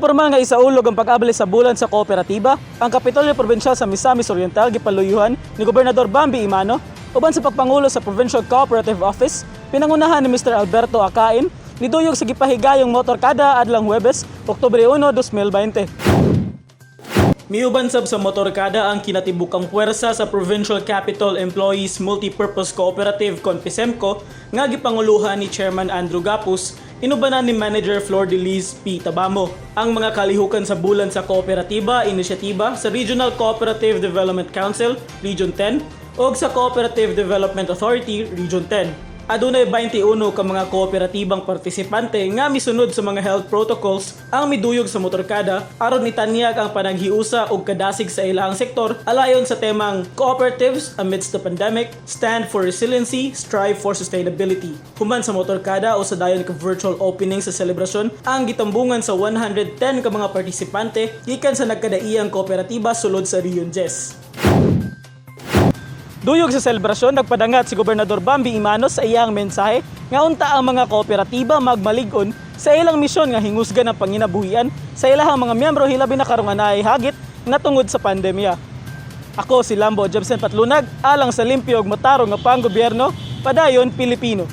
Aron pormal nga isaulog ang pag-abli sa Bulan sa Kooperatiba, ang Kapitolyo Probinsyal sa Misamis Oriental gipaluyuhan ni Gobernador Bambi Emano uban sa pagpangulo sa Provincial Cooperative Office, pinangunahan ni Mr. Alberto Acain, niduyog sa gipahigayong motorkada adlang Huwebes, Oktubre 1, 2020. Miuban sab sa motorkada ang kinatibukang puwersa sa Provincial Capital Employees Multipurpose Cooperative, CONPECEMCO, nga gipanguluhan ni Chairman Andrew Gapus inubanan ni Manager Flor de Liz P. Tabamo. Ang mga kalihukan sa Bulan sa Kooperatiba, inisyatiba sa Regional Cooperative Development Council, Region 10, ug sa Cooperative Development Authority, Region 10. Adunay 21 ka mga kooperatibang partisipante nga misunod sa mga health protocols ang miduyog sa motorkada aron itanyag ang panaghiusa ug kadasig sa ilahang sektor alayon sa temang "Cooperatives Amidst the Pandemic: Stand for Resiliency, Strive for Sustainability." Human sa motorkada, usa dayon ka virtual opening sa selebrasyon ang gitambungan sa 110 ka mga partisipante gikan sa nagkadaiyang kooperatiba sulod sa Region 10. Duyog sa selebrasyon, nagpadangat si Gobernador Bambi Emano sa iyang mensahe nga unta ang mga kooperatiba magmalig-on sa ilang misyon nga hingusgan ang panginabuhian sa ilahang mga miyembro, hilabi na karong naay hagit nga tungod sa pandemya. Ako si Lambo Jebsen Patlunag, alang sa limpyo ug matarong nga panggobyerno, Padayon Pilipino.